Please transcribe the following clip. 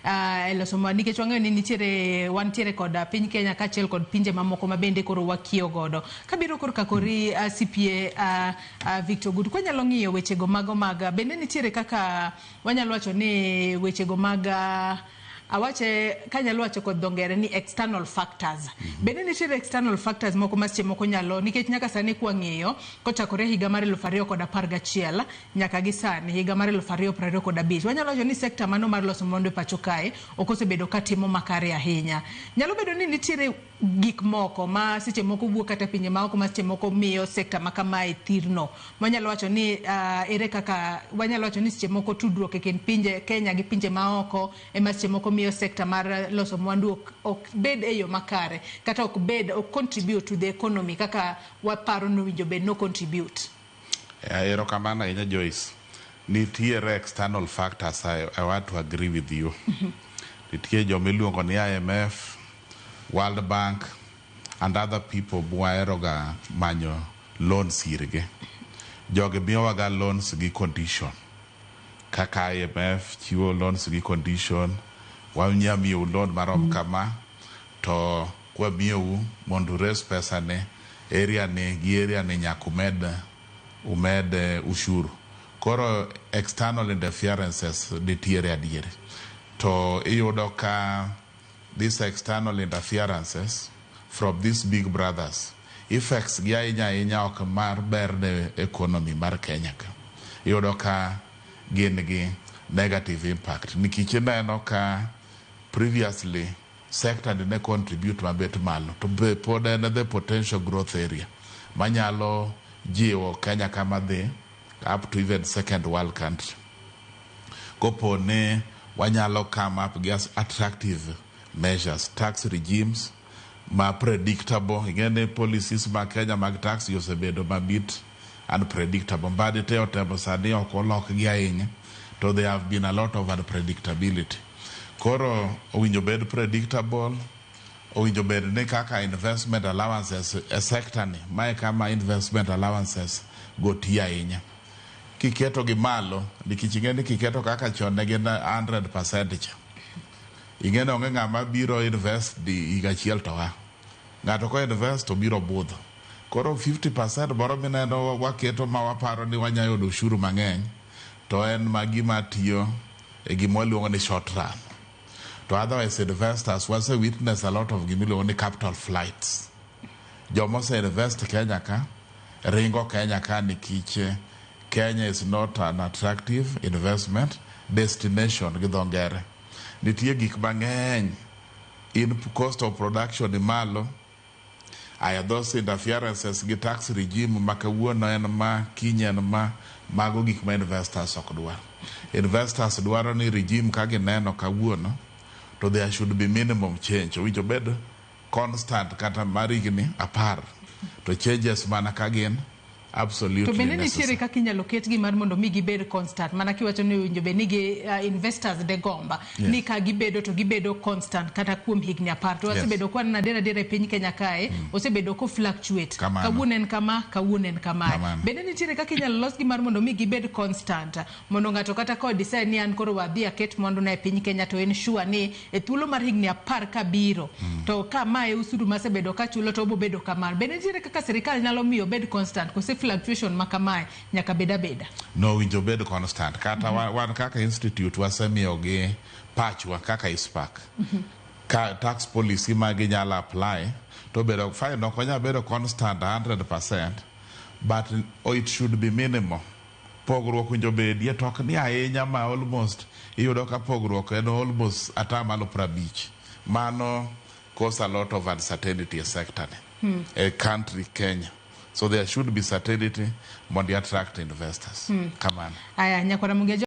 e loso mwandu nikech wang'eyo ni nitiere wantiere kod piny Kenya kaachiel kod pinje mamoko ma bende koro wakiyo godo. Kabiro korka kori CPA Victor Ogutu, kwanyalo ng'iyo wechego mago mag bende nitiere kaka wanyalo wacho ni wechego mag awache kanyalo wacho kod dho ngere ni external factors. Bende nitiere external factors moko ma seche moko nyalo nikech nyaka sani kwang'iyo kochakore higa mar 2011 nyaka gi sani higa mar 2025 wanyalo wacho ni sekta mano mar loso mwandu e pacho kae ok osebedo katimo makare ahinya. Nyalo bedo ni nitiere gik moko ma seche moko wuok kata pinje maoko ma seche moko miyo sekta ma kamae thirno. Wanyalo wacho ni ere kaka wanyalo wacho ni seche moko tudruok e kind pinje Kenya gi pinje maoko ema seche moko miyo sekta mar loso mwandu ok bed e yo makare kata ok bed ok contribute to the economy kaka waparo ni owinjo bed no contribute. Erokamano ahinya, Joyce. Nitiere external factors, I want to agree with you. Nitie joma iluongo ni IMF, World Bank and other people mwahero ga manyo loans irgi. Jogi miyowa ga loans gi condition. Kaka IMF chiwo loans gi condition, wanya miyou loan marom kama, to kwamiyou mondo ures pesa ni, area ni gi area ni nyaka umed ushuru. Koro external interferences nitiere adieri. To iyudo ka these external interferences from these big brothers effects gi ahinya ahinya ok mar ber ne economy mar Kenya ka. Iyudo ka gin gi negative impact nikech ineno ka previously sector ni ne contribute mabet malo to be pod en the potential growth area manyalo jiwo Kenya kama dhi up to even second world country kopo ni wanyalo come up gi attractive measures, tax regimes ma predictable. Ing'e ni policies mag Kenya mag tax osebedo mabit unpredictable. Mbadi te otemo sani ok olokgi ahinya to there have been a lot of unpredictability. Koro owinjo bed predictable, owinjo bed ni kaka investment allowances e sector ni, mae kama investment allowances go tiyo ahinya. Kiketo gi malo, nikech ing'e ni kiketo kaka chon ne gin 100% cha. Ing'e ni onge ng'ama biro invest di higa achiel to a. Ng'ato ko invest to biro budho. Koro 50% moro mineno waketo ma waparo ni wanya yudo ushuru mang'eny to en ma gima tiyo e gima waluongo ni short run. To otherwise investors wase witness a lot of gima iluongo ni capital flights. Joma ose invest Kenya ka ringo Kenya ka nikech Kenya is not an attractive investment destination gi dho ngere. Nitie gik mang'eny in cost of production ni malo. Aya those interferences gi tax regime ma kawuono en ma kiny en ma mago gik ma investors ok dwar. Investors dwaro ni regime ka gineno kawuono to there should be minimum change. Owinjo bed constant kata mar higni 10 to changes mana ka gin absolutely To bende nitiere necessary. kaka inyalo ketgi mar mondo mi gibed constant mana kiwacho ni owinjo bed ni gi investors de gomba ni ka gibedo to gibedo constant kata kuom higni 10 to wasebedo kwa neno adier adier e piny Kenya kae osebedo ko fluctuate. Kamano. Kawuono en kama, kawuono en kamae. Kamano. Bende nitiere kaka inyalo losgi mar mondo mi gibed constant mondo ng'ato kata ka decide ni an koro wadhi aket mwanduna e piny Kenya to en sure ni e thuolo mar higni 10 kabiro to ka mae usuru masebedo kachulo to obo bedo kamano. Bende nitiere kaka sirikal nyalo miyo obed constant kose fluctuation ma kamae nyaka bed abeda? No, owinjo bed constant. Kata wan kaka institute wasemiyogi pachwa kaka ICPAK. Ka tax policy ma ginyalo apply to bedo fine ok onyal bedo constant 100% but it should be minimal. Pogruok winjo bedie to ok ni ahinya ma almost iyudo ka pogruok en almost 50%. Mano cause a lot of uncertainty e sector ni. E country Kenya. So there should be certainty mondo i attract investors. Kamano. Aya, nyakwara Mungejo.